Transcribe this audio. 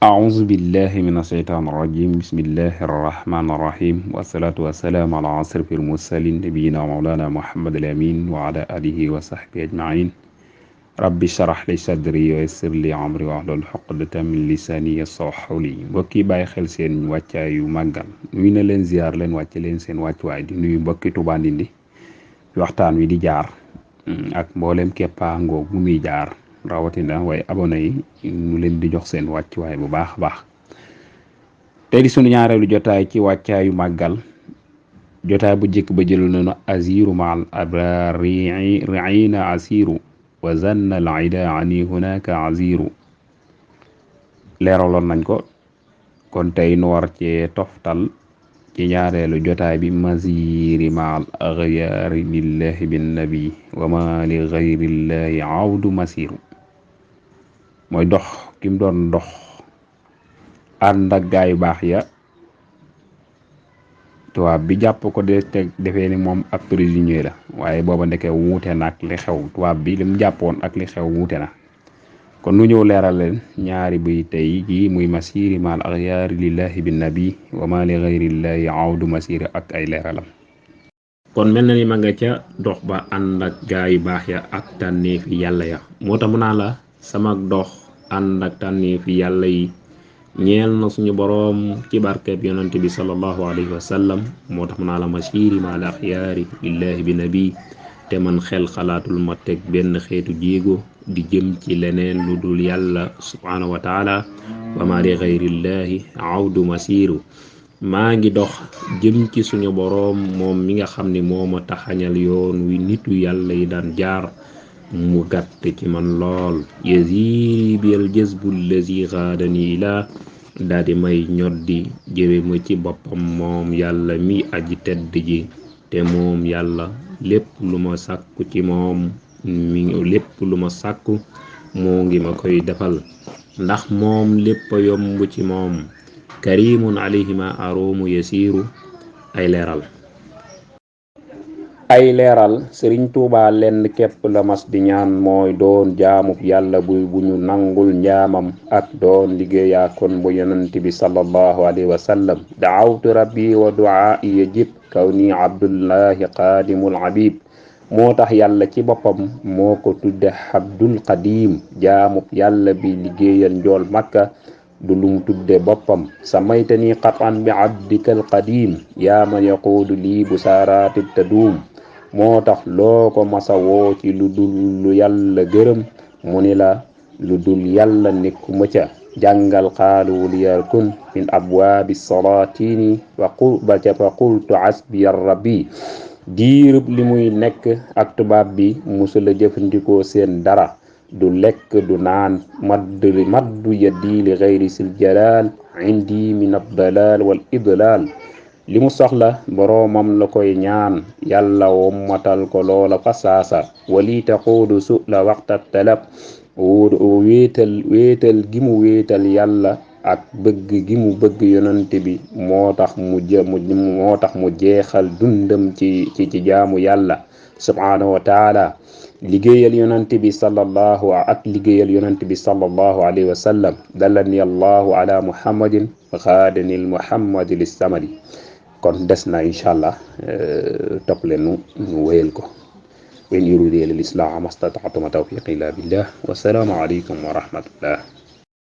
أعوذ بالله من الشيطان الرجيم بسم الله الرحمن الرحيم والصلاة والسلام على أشرف المرسلين نبينا مولانا محمد الأمين وعلى آله وصحبه أجمعين ربي اشرح لي صدري ويسر لي أمري واحلل عقدة من lisaani yafqahu qawli mbokki bàyyi xel seen wàccaayu màggal nuyu na leen ziar leen wàcc leen seen wàccuwaay di nuyu mbokki Touba Ndindi waxtaan wi di jaar ak mboolem keppaangoog bu muy jaar rawatina waaye abonné yi ñu leen di jox seen wàccuwaay bu baax a baax tey di sunu ñaareelu jotaay ci wàccaayu màggal jotaay bu jëkk ba jël nañu aziru maal abrar riina asiru wa zanna al ida ani hunaka aziru leeraloon nañ ko kon tey nu war cee toftal ci ñaareelu jotaay bi masiri maal axyaari lillahi bin nabi wa ma li gayrillahi awdu masiru mooy dox kim doon dox ànd ak gaa yu baax ya tubaab bi jàpp ko defee ni moom ab prisonnier la waaye booba ndeke wuute na ak li xew tubaab bi lim jàppoon ak li xew wuute na kon nu ñëw leeral leen ñaari buy tey ji muy masiri maal axyaari lillahi bin nabi wa ma li gayrillahi awdu masiri ak ay leeralam kon mel na ni ma nga ca dox ba ànd ak gaa yu baax ya ak tànneefi yàlla ya moo tax mu naa la sama dox ànd ak tànneefi yàlla yi ñeel na suñu boroom ci barkeb yonante bi sallallahu alayhi wa sallam moo tax mu naa la masiri maal axyaari lillahi bi nabi te man xel xalaatul ma teg benn xeetu jéego di jëm ci leneen lu dul yàlla subhaanahu wa taala wa ma li gayrillahi awdu masiru maa ngi dox jëm ci suñu boroom moom mi nga xam ni moo ma taxañal yoon wi nitu yàlla yi daan jaar mu gàtt ci man lool yaziri bil jazbu allazi xaadani ilaa daal di may ñoddi jëwe ma ci boppam moom yàlla mi aji tedd ji te moom yàlla lépp lu ma sàkku ci moom lépp lu ma sàkku moo ngi ma koy defal ndax moom lépp a yomb ci moom karimun alayhima aroomu yasiru ay leeral sëriñ Tuuba lenn képp la mas di ñaan mooy doon jaamub yàlla bu ñu nangul njaamam ak doon liggéeyaa kon bu yonent bi sallallahu alayhi wa sallam daawtu rabbi wa duaa yajib kaw ni abdullahi qaadimul habib moo tax yàlla ci boppam moo ko tudde abdul qadim jaamub yàlla bi liggéeyal njool makka du lum tudde boppam samaytani qatan bi abdikal qadim yaa man yaquudu lii bu saaraati taduum moo tax loo ko masa woo ci lu dul lu yàlla gërëm mu ni la lu dul yàlla nekkuma ca jàngal xaalu liyakun min abwaabi salaatini fa qultu asbiya rabbi diirub li muy nekk ak tubaab bi musula jëfandikoo seen dara du lekk du naan maddu yaddi li gayri sil jalal indi min abdalal wal idlal li mu soxla boroomam la koy ñaan yàlla wommatal ko loola fa saasa wali taquudu su la waxta talab wéetal gi mu wéetal yàlla ak bëgg gi mu bëgg yonante bi moo tax mu jeexal dundam ci jaamu yàlla subhaanahu wa taala liggéeyal yonante bi sallallahu alayhi wa sallam dalani allahu ala muhammadin xaadanil muhammadi lissamadi kon des na incha allah topp leen nu wéyal ko wa in uriidu illa al-islaaha mastata'tu ma tawfiiqi illa billah wa salaamu alaykum wa rahmatullah